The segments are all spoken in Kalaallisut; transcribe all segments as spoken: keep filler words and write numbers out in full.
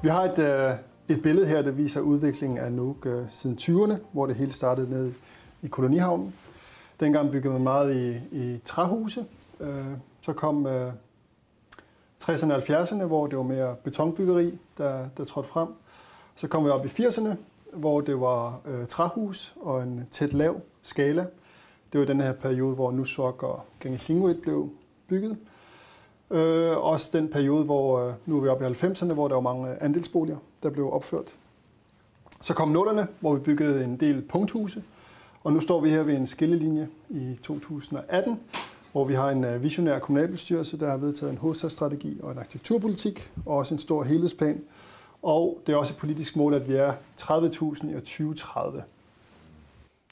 Vi har et, øh, et billede her, der viser udviklingen af Nuuk øh, siden tyverne, hvor det hele startede nede i Kolonihavnen. Dengang byggede man meget i, i træhuse. Øh, så kom øh, tresserne og halvfjerdserne, hvor det var mere betonbyggeri, der, der trådte frem. Så kom vi op i firserne, hvor det var øh, træhus og en tæt lav skala. Det var den her periode, hvor Nuussuaq og Kangerlunnguit blev bygget. Øh, også den periode, hvor øh, nu er vi oppe i halvfemserne, hvor der var mange andelsboliger, der blev opført. Så kom nullerne, hvor vi byggede en del punkthuse, og nu står vi her ved en skillelinje i to tusind og atten, hvor vi har en øh, visionær kommunalbestyrelse, der har vedtaget en hovedstadsstrategi og en arkitekturpolitik, og også en stor helhedsplan. Og det er også et politisk mål, at vi er tredive tusind i tyve tredive.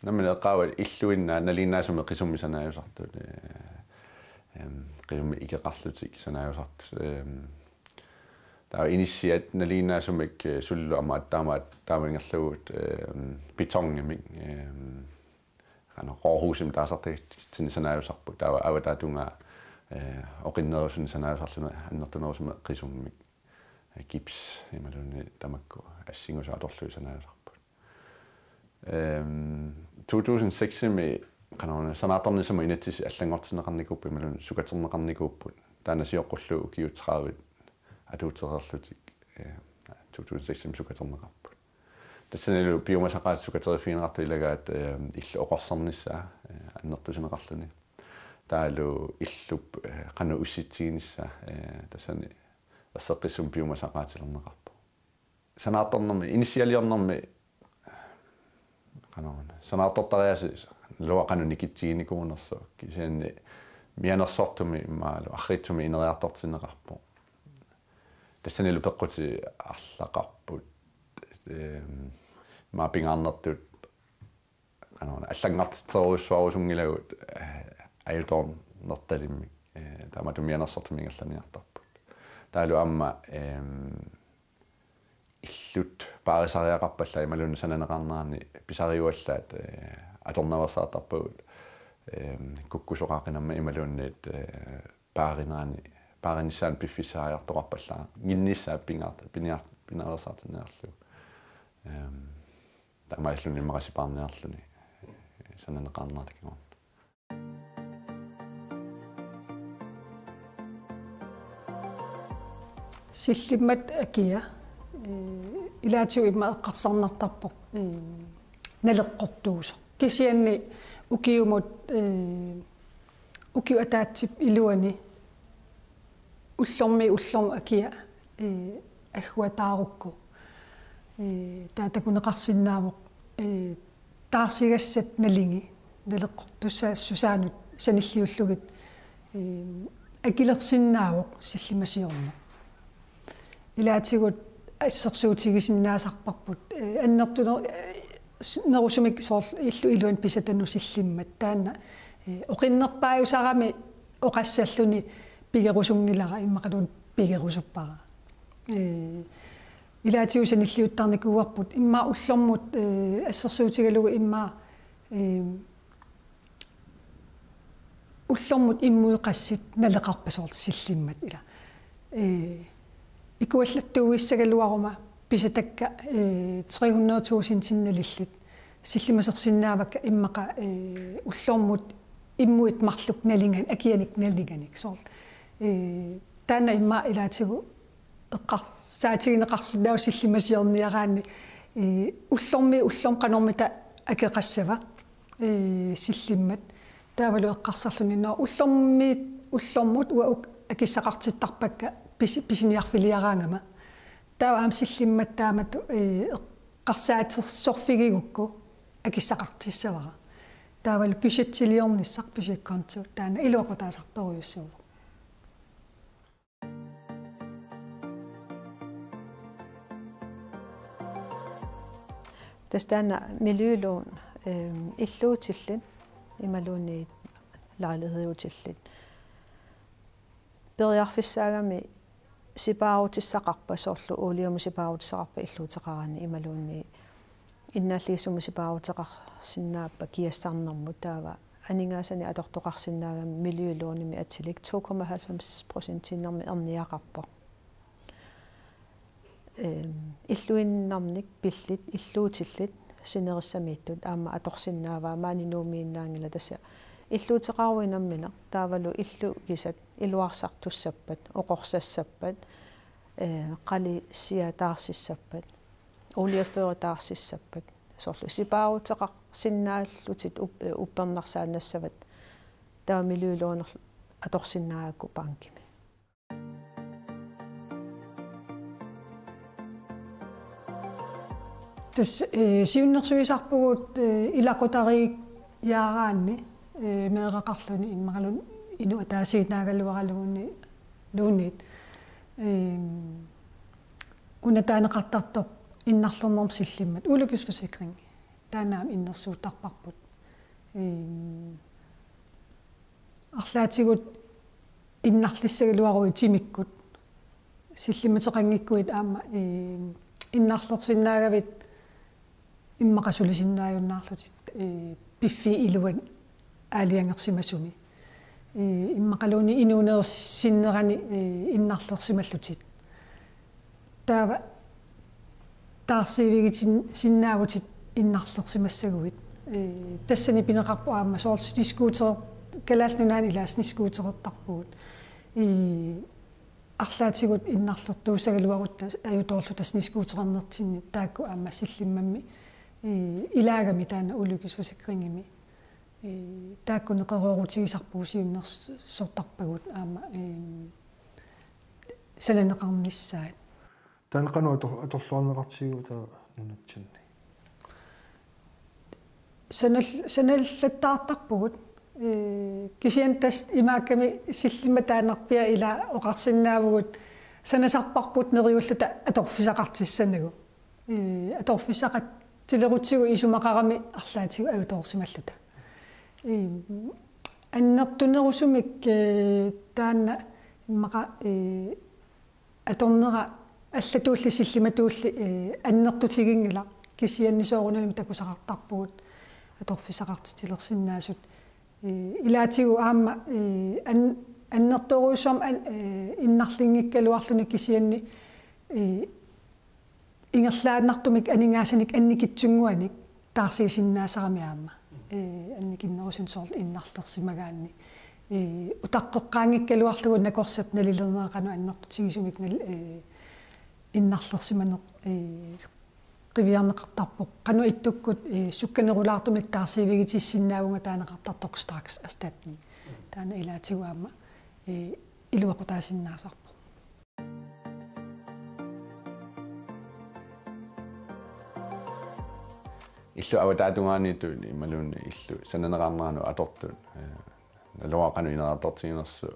Nammineq eqqaavat illuinnaq nalinginnaasumik qisummik sanaajusartut, eh, em, qisummik ikeqarlutik sanaajusartut, em, taava inissiat nalinginnaasumik, eh, sulilu aamma taama taama ingerlavugut, em, betonimik, em, qanoq rådhusimik taasartagitsinnik sanaajusarput, taava avataatungaa, eh, oqinnerusunik sanaajusarluni annertunerusumik qisummik, eh, gips imaluunniit tamakku assingusut atorlugit sanaajusarput. Em, to tusind seks-imi qanoq sanaartornissamut inatsisit allanngortinneqarnikuupput imaluunniit sukaterneqarnikuupput. Taanna sioqqullugu ukiut tredive atuutereerlutik, eh, to tusind seks-imi sukaterneqarput. Tassanilu piumasaqaatit sukateriffigineqartut ilagaat, em, illup oqorsernissaa, eh, annertusineqarluni. Taavalu illup, eh, qanoq ussitsiginissaa, eh, tassani erseqqissumik piumasaqaatilerneqarpoq. Sanaartornermi, inissialiornermi, qanoq, sanaartortariaaseq naluara qanoq nikitsiginikuunersoq, kisianni mianersortumik immaqalu arriitsumik ineriartortinneqarpoq. Tassanilu peqqutit arlaqarput, em, immaqa pingaarnertut, qanoq, allanngortitserujussuarusunngilagut, eh, ajutoornertalimmik, eh, taamatut mianersortumik ingerlaniartarput. Taavalu aamma, em, illut paarisariaqarpallaat imaluunniit sananeqarnerani pisariuallaat, eh, atornaveersaartarpagut, em, kukkusoqaqinamma imaluunniit, eh, paarinerani, paarinissaanut piffissaajartoqarpallaannginnissaa pingaart-, piniart-, pinaveersaartinniarlugu. Em, taamaalilluni immaqa sipaarniarluni, eh, sananeqarnerata kingorna. Sillimmat akia, eh, ilaatigut immaqa eqqarsarnartarpoq, eh, naleqqortuusoq. Kisianni ukiumut, eh, ukiup ataatsip iluani ullormiit ullormut akia, eh, agguataarukku. Eh, taava takuneqarsinnaavoq, eh, taarsigassat nalingi naleqqortussaassusaannut sanilliullugit, eh, akilersinnaavoq sillimasiorneq. Ilaatigut assersuutigisinnaasarparput, eh, annertuner-, eh, s-, nerusumik soorlu illup iluani pisatanut sillimmat. Taanna, eh, oqinnerpaajusarami oqassalluni pigerusunngilara immaqaluunniit pigerusuppara. Eh, ilaatigut sanilliuttarnikuuarput immaqa ullormut, eh, assersuutigalugu immaqa, eh, ullormut immuit qassit naleqarpat soorlu sillimmat ila. Eh, ikuallattuuissagaluaruma pisatakka, eh, tre hundrede tusind nalillit sillimasersinnaavakka immaqa, eh, ullormut immuit marluk nalingan-, akianik nalinganik soorlu. Eh, taanna immaqa ilaatigut eqqarsaatigineqarsinnaavoq sillimasiorniaraanni, eh, ullormiit ullormut qanormita akeqassava, eh, sillimmat. Taavalu eqqarsarluni, nå, ullormiit ullormut uanga uk-, akissaqartittarpakka pis-, pisiniarfiliaraangama. Taava aamma sillimmat taamatut, eh, eqqarsaatersorfigigukku akissaqartissavara. Taavalu budgettiliornissaq, budgetkonto, taanna iluaqutaasartorujussuuvoq. Tassa taanna miljølån, øhm, illuutillit imaluunniit lejlighediutillit. Periarfissaagami sipaarutissaqarpat, soorlu uuliumut sipaarutissaqarpat illuuteqarani imaluunniit innaalligisumut sipaaruteqarsinnaappat kiassarnermut, taava aningaasanik atortoqarsinnaagami miljølånimik atilik to komma halvfems procentiinnarmik erniaqarpoq. ehm, illuinnarnik pillit, illuutillit sinerissamiittut aamma atorsinnaavaa, maani Nuummiinnaanngilaq, tassa illuuteqaruit nammineq taavalu illugisat iluarsartussappat, oqorsassappat, eh, qalissiataarsissappat, oliefyritaarsissappat, soorlu sipaaruteqarsinnaallutik up-, eh, uppernarsaannassavat, taava millioner atorsinnaagakku bankimi. Tassa, eh, siunnersuisarpugut, eh, ilaqutariiaaraanni, eh, meeraqarluni immaqaluunniit inuk ataasiinnaagaluaraluunniit, luunniit. Ehm, una taaneqartartoq innarlernermut sillimmat, ulykkesforsikring. Taanna aamma innersuuttarparput. Ehm, arlaatigut innarlissagaluaruit timikkut, sillimmateqanngikkuit aamma, ee, innarlersinnaagavit immaqa sulisinnaajunnaarlutit, ee, piffissap iluani aalajangersimasumi. Ee, immaqaluunniit inuunerup sinnerani, ee, innarlersimallutit. Taava taarsiivigitin-, sinnaavutit innarlersimassaguit. Ee, tassani pineqarpoq aamma soorlu snescooter, Kalaallit Nunaanni ilaat snescooterertarpugut. Ee, arlaatigut innarlertuussagaluarutta ajutoorluta snescooterernertinni taakku aamma sillimmammi, ee, ilaagami taanna ulykkesforsikringimi. Ee, taakku neqeroorutigisarpagut siunnersortarpagut aamma, ee, sananeqarnissaat. Taanna qanoq ator-, atorluarneqartigiuk taava nunatsinni? Sanal-, sanallattaartarpugut. Ee, kisianni tassa imaakkami sillimmat taannarpiaq ila oqarsinnaavugut sanasarparput neriulluta atorfissaqartissanagu. Ee, atorfissaqartilerutsigu isumaqarami arlaatigut ajutoorsimalluta. Ee, annertunerusumik, ee, taanna immaqa, ee, atornera allatulli sillimmatulli, ee, annertutiginngilaq, kisianni soorunalimi takusaqartarpugut atorfissaqartitsilersinnaasut. Ee, ilaatigut aamma, ee, an-, annertoorujussuarmik an-, ee, innarlinngikkaluarluni kisianni, ee, ingerlaannartumik aningaasanik annikitsunnguanik taarsiisinnaasarami aamma. Ee, annikinnerusunik soorlu innarlersimagaanni. Ee, utaqqeqqaanngikkaluarlugu nakorsap nalilernera qanoq annertutigisumik nal-, ee, innarlersimaneq, ee, qiviarneqartarpoq. Qanoq ittukkut, ee, sukkanerulaartumik taarsiivigitissinnaavunga taaneqartartoq strakserstatning. Taanna ilaatigut aamma, ee, iluaqutaasinnaasarpoq. Illu avataatungaaniittut imaluunniit illu sananeqarneranut atortut, ee, naluara qanoq ineriartortiginersut.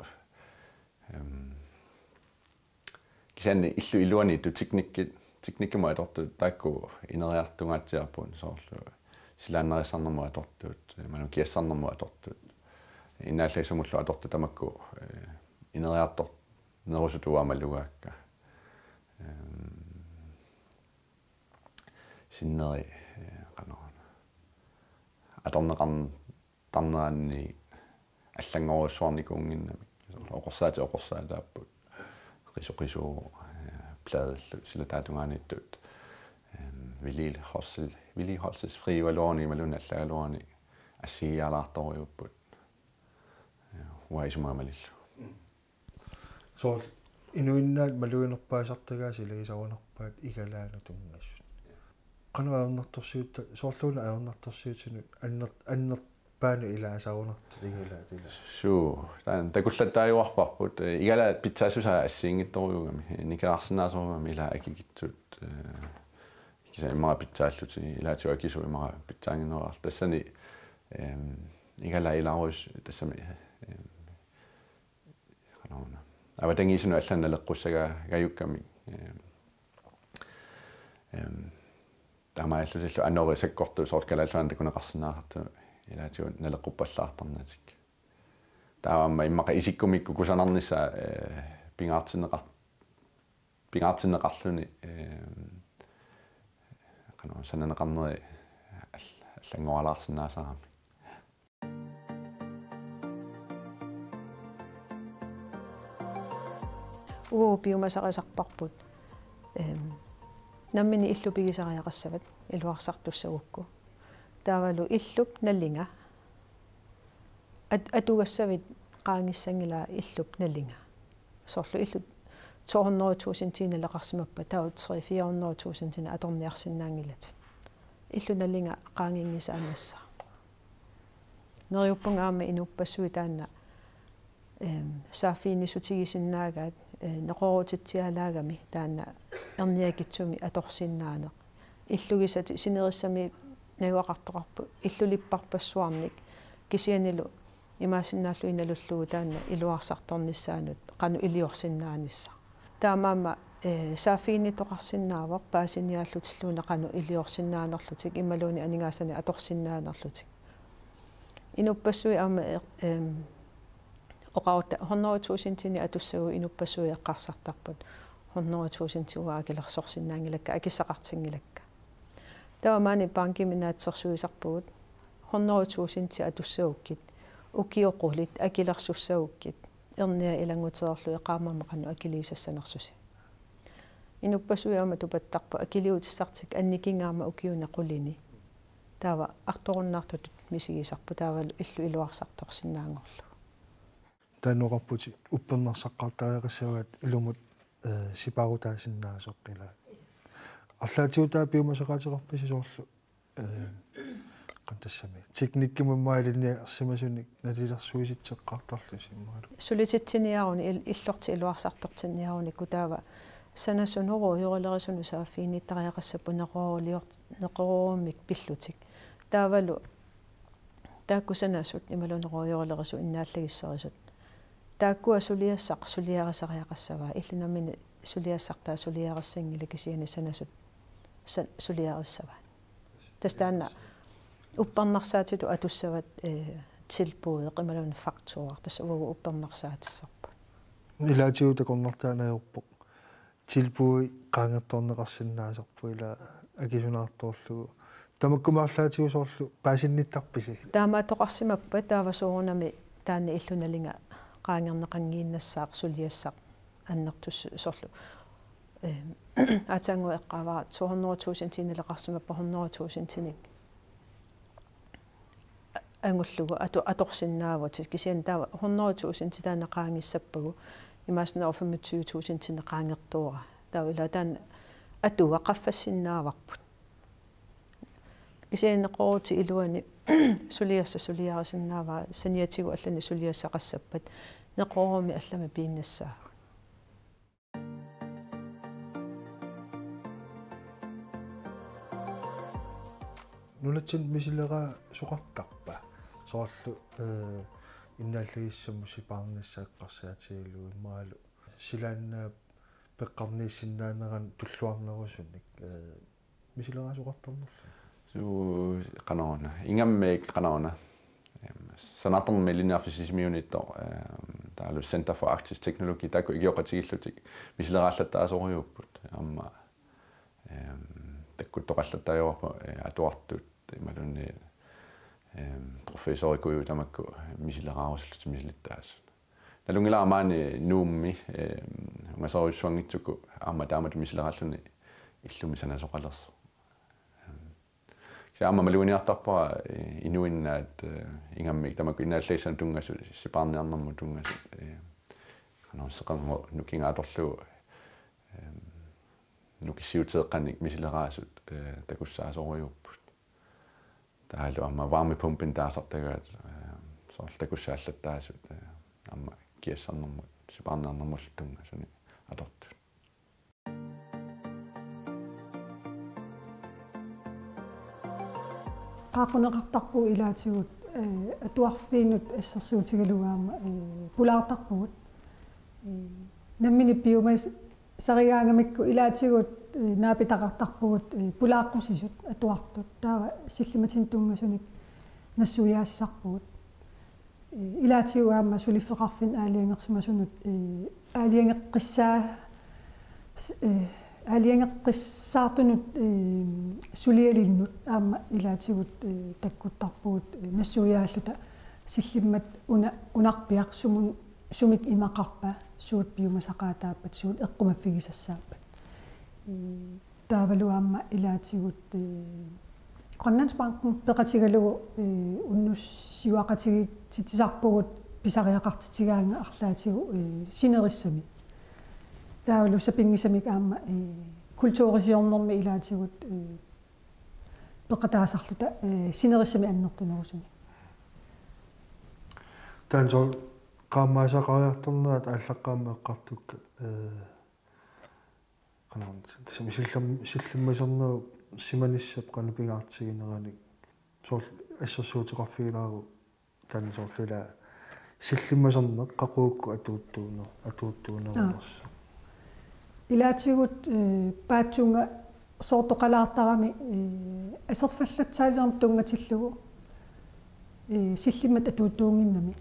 Em, kisianni illu iluaniittut teknikkit, teknikkimut atortut taakku ineriartungaatsiarput soorlu silaannarissarnermut atortut, imaluunniit kiassarnermut atortut, innaallagissamullu atortut tamakku, ee, ineriartor-, nerusutut aamma malugaakka. Ehm, sinneri, eh, qanoq. Atorneqartarnerani allanngorujussuarnikuunnginnamik. Oqorsaatit oqorsaataapput. Qisoqisuu, eh, pladellu, sila taatungaaniittut. Ehm, vedligeholdes-, vedligeholdelsesfriugaluaruni imaluunniit allagaluaruni assigiiaalaartorujuupput. Eh, uanga isumaga malillugu. Soorlu inuinnaat maluginerpaasartagaat silagisarunerpaat igalaanut tunngasut. Qanoq ajornartorsiut, soorluuna ajornartorsiutinut anner-, annerpaanut ilaasarunartut igalaat ila? Suu, taanna takullattaajuarparput, eh, igalaat pitsaassusaa assigiinngitsorujuugami, nikerarsinnaasorujuugami ilaat akikitsut, eh, kisianni immaqa pitsaallutik, ilaatigut akisut immaqa pitsaannginnerarlutik. Tassani, ehm, igalaat ilaarujus-, tassami, ehm, qanoruna. Avatangiisinut allanut naleqqussagaajukkamik, ehm, ehm, taamaallutillu anori sakkortuut soorlu Kalaallit Nunaanni takuneqarsinnaasartut ilaatigut naleqquppallaartarnatik. Taava aamma immaqa isikkumikkut kusanarnissaa, eh, pingaartinneqar-, pingaartinneqarluni, ehm, qanoq sananeqarneri all-, allanngoralaarsinnaasarami. Uagut piumasarisarparput, ehm, Nammineq illut pigisariaqassavat iluarsartussagukku. Taavalu illup nalinga. At-, atugassavit qaangissanngilaa illup nalinga. Soorlu illut to hundrede tusindinik naleqarsimappat taava tre fire hundrede tusindinik atorniarsinnaanngilatit. Illup nalinga qaanginngisaannassaaq. Neriuppunga aamma inuppassuit taanna, ehm, saaffiginnissutigisinnaagaat, eh, neqeroorutitsialaagami taanna erniakitsumik atorsinnaaneq. Illugisatit sinerissami najugaqartoqarput illulipparpassuarnik kisiannilu imaassinnaallugit nalullugu taanna iluarsartornissaanut qanoq iliorsinnaanissaq. Taamaammat, eh, saaffiginnittoqarsinnaavoq paasiniaallutilluunniit qanoq iliorsinnaanerlutik imaluunniit aningaasanik atorsinnaanerlutik. Inuppassuit aamma, eh, em, oqarutta hundrede tusindinik atussaguit inuppassuit eqqarsartarput hundrede tusindinik akilersorsinnaanngilakka, akissaqartinngilakka. Taava maani bankimi naatsorsuisarpugut hundrede tusindit atussagukkit, ukioq qulit akilersussagukkit, erniat ilanngutereerlugit qaammammut qanoq akiliisassanersusi. Inuppassuit aamma tupattarput akiliutissartik annikingaarmat ukiuni qulini. Taava artorunnaartutut misigisarput taavalu illut iluarsartorsinnaanngorlugu. Taanna oqarputit uppernarsaqqaartariaqassavaat ilumut, eh, sipaarutaasinnaasoq ilaa. Arlaatigut taava piumasaqaateqarpisi soorlu, eh, qanoq tassami teknikkimut imaaliorsimasunik nalilersuisitseqqaartarlusi imaluunniit? Sulititsiniaruni il-, illortik iluarsartortinniaruni kutaava sanasut neqeroorerisunut saaffiginnittariaqassapput neqeroorilior-, neqeroorummik pillutik. Taavalu taakku sanasut imaluunniit neqeroorerilerusut innaallagissarisut. Taakkua suliassaq suliarisariaqassavaa, illit nammineq suliassartaa suliarissanngilaq kisianni sanasut san-, suliarissavaat. Tassa taanna uppernarsaatitut atussavat, eh, tilbud imaluunniit fakturer, tassa uagut uppernarsaatissarput. Ilaatigut takornartaanngorpoq. Tilbudi qaangertorneqarsinnaasarpoq ilaa akisunaartorlugu. Tamakku arlaatigut soorlu paasinnittarpisi? Taamaattoqarsimappat taava soorunami taanna illup nalinga qaangerneqanngiinnassaaq suliassaq annertus soorlu. Eh, aatsaannguaq eqqaavara to hundrede tusindinik naleqarsimappat hundrede tusindinik angullugu atu-, atorsinnaavutit. Kisianni taava hundrede tusind taanna qaangissappagu imaassinnaavoq femogtyve tusindinik qaangertuuara. Taava ilaa taanna atuga qaffassinnaavarput. Kisianni neqeroorutit iluanni suliassaq suliarisinnaavaa, saniatigut allanik suliassaqassappat neqeroorummi allamik piinnassaagut. Nunatsinni misileraasoqartarpa? Soorlu, eh, innaallagissamut sipaarnissaq eqqarsaatigalugu imaluunniit silaannaap peqqarniissinnaaneranut tulluarnerusunik, eh, misileraasoqartarnerluni? Suu, qanoruna. Ingammik qanoruna. Em, Sanaartornermik Ilinniarfik Sisimiuniittoq, em, taavalu Center for Arktisk Teknologi, taakku ikioqatigiillutik misileraallattaasoriupput. Aamma, em, takkuttoqallattaajuarput, eh, atuartut, imaluunniit, em, professorikujut tamakku misileraarusullutik misilittaasut. Nalunngilara maani Nuummi, eh, ungasorujussuanngitsukkut aamma taamatut misileraalluni illummi sanasoqalersoq. Eh, kisianni aamma maluginiartarpara, eh, inuinnaat, eh, ingammik tamakku innaallagissamut tunngasut, sipaarniarnermut tunngasut, eh, qanoq seqernup nukinga atorlugu, eh, nukissiuteeqqanik misileraasut, eh, takussaasorujuupput. Taavalu aamma varmepumpinik taasartagaat, eh, soorlu takussaallattaasut, eh, aamma kiassarnermut, sipaarniarnermullu tunngasunik atortut. Qaaqquneqartarpugut ilaatigut, eh, atuarfiinut assersuutigalugu aamma, eh, pulaartarpugut. Eh, nammineq piumas- sarigaangamikku ilaatigut, eh, naapitaqartarpugut, eh, pulaaqqusisut atuartut. Taava sillimatinik tunngasunik nassuiaassisarpugut. Eh, ilaatigut aamma suliffeqarfinnik aalajangersimasunut, eh, aalajangeqqissaa-, eh, aalajangeqqissaartunut, eh, sulialinnut aamma ilaatigut, eh, takkuttarpugut, eh, nassuiaalluta sillimmat una-, unarpiaq sumun-, sumik imaqarpa, suut piumasaqaataappat, suut eqqumaffigisassaappat. Ii, Taavalu aamma ilaatigut, eh, Grønlandsbanken peqatigalugu, eh, unnussiuaqatigiitsitsisarpugut pisariaqartitsigaangat arlaatigut, eh, sinerissami. Taavalu sapinngisamik aamma, eh, kulturisiornermi ilaatigut, eh, peqataasarluta, eh, sinerissami annertunerusumik. Taanna soorlu qaammaasaqariartornerat aallaqqaammut eqqartukkat, eh, qanoq tassami sillim-, sillimmasornerup simanissap qanoq pingaartigineranik soorlu assersuuteqarfigilaarutit taanna soorlu ila sillimmasorneq qaqugukkut atuuttuuner-, atuuttuunerunersoq. Ilaatigut, eh, paatsuunga soortoqalaartarami, eh, aserfallatsaalinermut tunngatillugu, eh, sillimmat atuuttuunnginnami.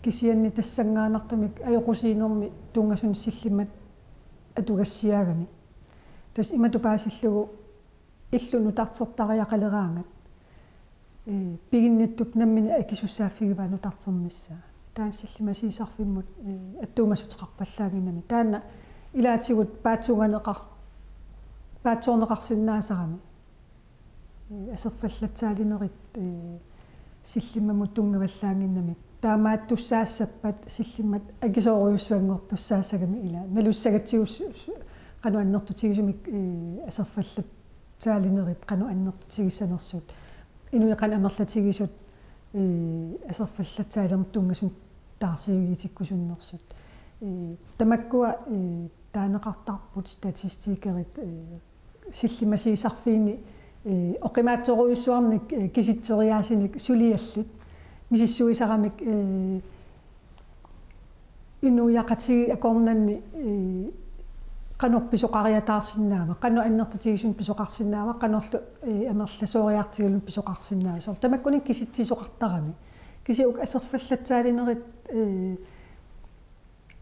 Kisianni tassanngaannartumik ajoqusiinermi tunngasunik sillimmat atugassiaagami. Tassa imatut paasillugu illu nutartertariaqaleraangat, eh, piginnittup nammineq akisussaaffigivaa nutarternissaa. Taanna sillimasiisarfimmut, eh, attuumassuteqarpallaannginnami. Taanna ilaatigut paatsuunganeqar-, paatsoorneqarsinnaasarami. Eh, aserfallatsaalinerit, eh, sillimmamut tunngavallaannginnami. Taamaattussaassappat sillimmat akisoorujussuanngortussaassagami ila. Nalussagatsigu s-, s-, qanoq annertutigisumik, eh, aserfallatsaalinerit qanoq annertutigissanersut. Inuit qanoq amerlatigisut, eh, aserfallatsaalinermut tunngasumik taarsiivigitikkusunnersut. Eh, tamakkua, eh, taaneqartarput statistikerit, eh, sillimasiisarfiini, eh, oqimaatsorujussuarnik, eh, kisitseriaasinik suliallit. Misissuisaramik, eh, inuiaqatigiit akornanni, eh, qanoq pisoqariataarsinnaava, qanoq annertutigisumik pisoqarsinnaava, qanorlu, eh, amerlasooriartigaluni pisoqarsinnaava. Soorlu tamakkuninnga kisitsisoqartarami. Kisianni uku aserfallatsaalinerit, eh,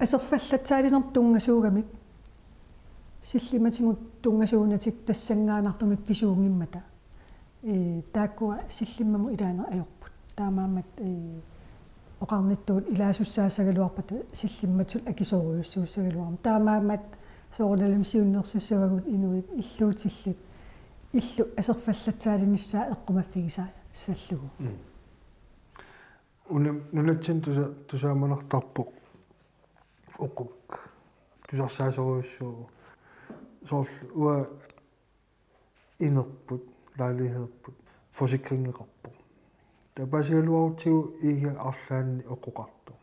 aserfallatsaalinermut tunngasuugamik sillimmatigut tunngasuunatik tassanngaannartumik pisuunngimmata. Eh, taakkua sillimmamut ilaanerit ajorput. Taamaammat, eh, oqarnittut ilaasussaasagaluarpata sillimmatut akisoorujussuussagaluarmat. Taamaammat soorunalimi siunnersussavagut inuit illuutillit illu aserfallatsaalinissaa eqqumaffigisaassallugu. Mm. Una-, nunatsinni tusa-, tusaamanartarpoq oquk. Tusarsaasorujussuuvoq. Soorlu uanga inerput, lejlighederput, forsikringeqarpoq. Taava paasigaluarutsigu iiga arlaanni oqoqartoq.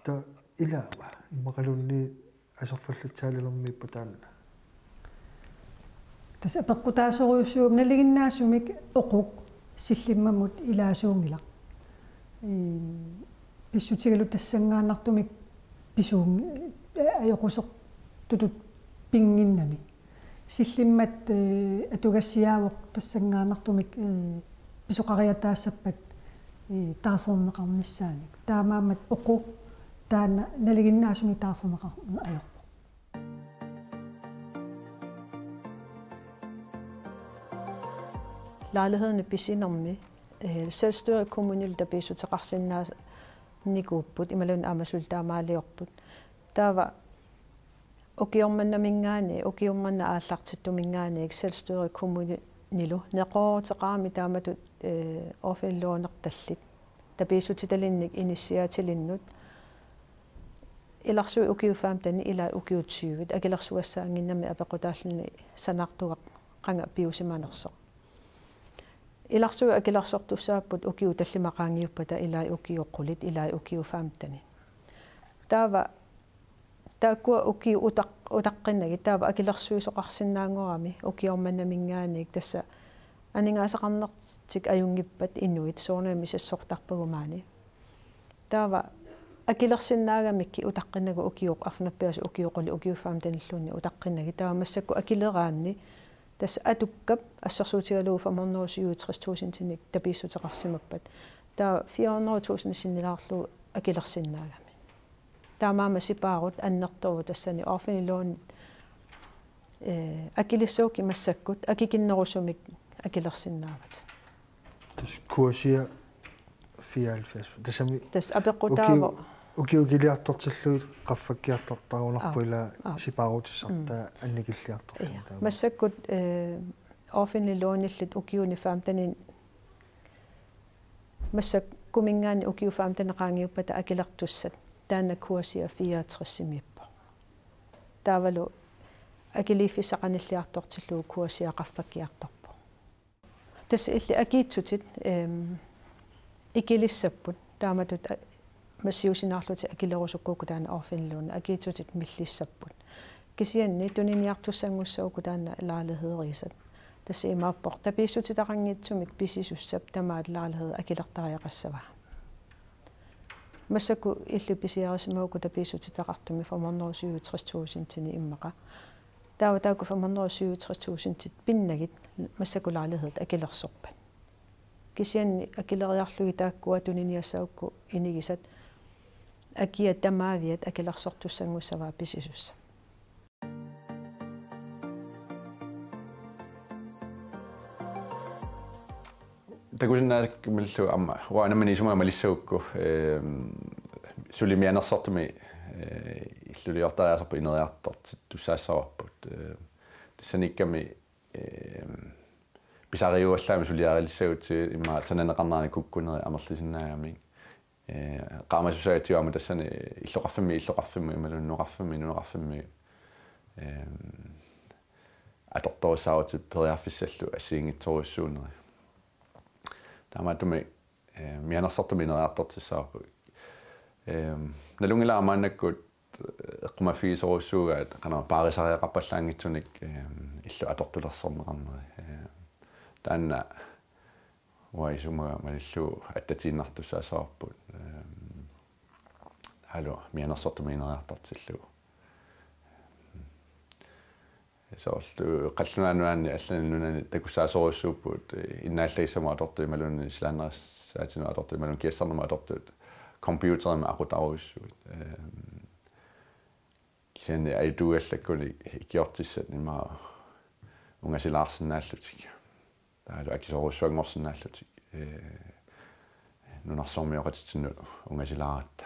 Taava ilaava, immaqaluunniit aserfallatsaalinermiippa taanna. Tassa apeqqutaasorujussuuvoq nalinginnaasumik oquk sillimmamut ilaasuunngilaq. Ee, pissutigalugu tassanngaannartumik pisuun-, ee, ajoqusertutut pinnginnami. Sillimmat, ee, atugassiaavoq tassanngaannartumik, ee, pisoqariataassappat, ee, taarserneqarnissaanik. Taamaammat oquk taanna nalinginnaasumik taarserneqarneq ajorpoq. Lejlighedinut pisinermi, eh, selvstyrekommunilu tapiissuteqarsinnaanikuupput imaluunniit aamma suli taamaaliorput. Taava ukiormannaminngaanniit, ukiormanna aallartittuminngaanniit selvstyrekommunilu neqerooruteqarami taamatut, eh, offentliglånertallit. Tapiissutitalinnik inissiaatilinnut. Ilarsui ukiut femten ilai ukiut tyve, akilersugassaannginnami apeqqutaalluni sanaartugaq qanga piusimanersoq. Ilarsui akilersortussaapput ukiut tallimat qaangiuppata ilai ukiut qulit, ilai ukiut femten. Taava taakkua ukiut utaq-, utaqqinnagit taava akilersuisoqarsinnaanngorami ukiormannaminngaanniit tassa aningaasaqarnertik ajunngippat inuit soorunami misissortarpagut maani. Taava akilersinnaagamikkit utaqqinnagu ukiut arfineq-pingasut ukiut qulit ukiut femtenilluunniit utaqqinnagu. Taava massakkut akileraanni tassa atukkap assersuutigalugu fem hundrede syvogtres tusindinik tapiissuteqarsimappat. Taava fire hundrede tusind sinnilaarlugu akilersinnaagami. Taamaammat sipaarut annertoorut tassani offentliglånit, eh, akilissagukku massakkut akikinnerusumik akilersinnaavatit. Tassa kursia fireoghalvfjerds. Tassami tassa apeqqutaavoq ukiu-, Ukiut ikiliartortillugit qaffakkiartortarunarpoq. Aap. Ila aap. Sipaarutissartaa. Mm. Annikilliartortartaa. Ja. Massakkut, eh, offentlige lånillit ukiuni femtenit, massakkut kuminngaanniit ukiut femtenit qaangiuppata akilertussat, taanna kursia fireogtresimiippoq. Taavalu akiliiffissaq qanilliartortillugu kursia qaffakkiartorpoq. Tassa illit akiitsutit, ehm, ikilissapput. Taamatut a-, massiusinnaarlutik akilerusukkukkit taanna offentlige lån, akiitsutit millissapput. Kisianni tuniniartussanngussavat uku taanna lejlighedisat. Tassa imaappoq tapiissutitaqanngitsumik pisisussap tamaat lejlighed akilertariaqassavaa. Massakkut illit pisiarisimavit uku tapiissutitaqartumik femhundrede syvogtres tusindinik immaqa. Taava taakku femhundrede syvogtres tusindit pinnagit massakkut lejlighedet akilersorpat. Kisianni akileriarlugit taakkua tuniniassagukku inigisat akia tamaaviat akilersortussanngussavat pisisussaq. Takusinnaasakkamilu aamma uanga nammineq isumaga malissagukku, ehm, suli mianersortumik, eh, illuliortariaaserput ineriartortussaassavarput. Eh, tassaniikkami, ehm, pisariuallaamik suliarilissagutsigit immaqa sananeqarnerani kukkunerit amerlisinnaagamik. Eh, qaamasussaagatsigu aamma tassani illoqarfimmi, illoqarfimmi, imaluunniit nunaqarfimmi, nunaqarfimmi, ehm, atortorissaarutit periarfissallu assigiinngitsorujussuunerit. Taamaattumik, eh, mianersortumik ineriartortussaassavarput. Ehm, nalunngilara maannakkut, eh, eqqumaffigisorujussuugaat, qanoq paarisariaqarpallaanngitsunik, ehm, illut atortulersorneqarneri. Ehm, taanna uanga isumaga malillugu attatiinnartussaassavarput. Ehm, taavalu mianersortumik ineriartortillugu. Soorlu Qallunaat Nunaanni allanit nunanit takussaasorujussuupput, eh, innaallagissamut atortut imaluunniit silaannarissaatinut atortut imaluunniit kiassarnermut atortut computerimik aqutarujussuit. Ehm, kisianni ajuttuugallakkunik ikiortissat ima ungasilaarsinnaallutik. Taavalu akisoorujussuanngorsinnaallutik, eh, nunarsuarmioqatitsinnut ungasilaaratta.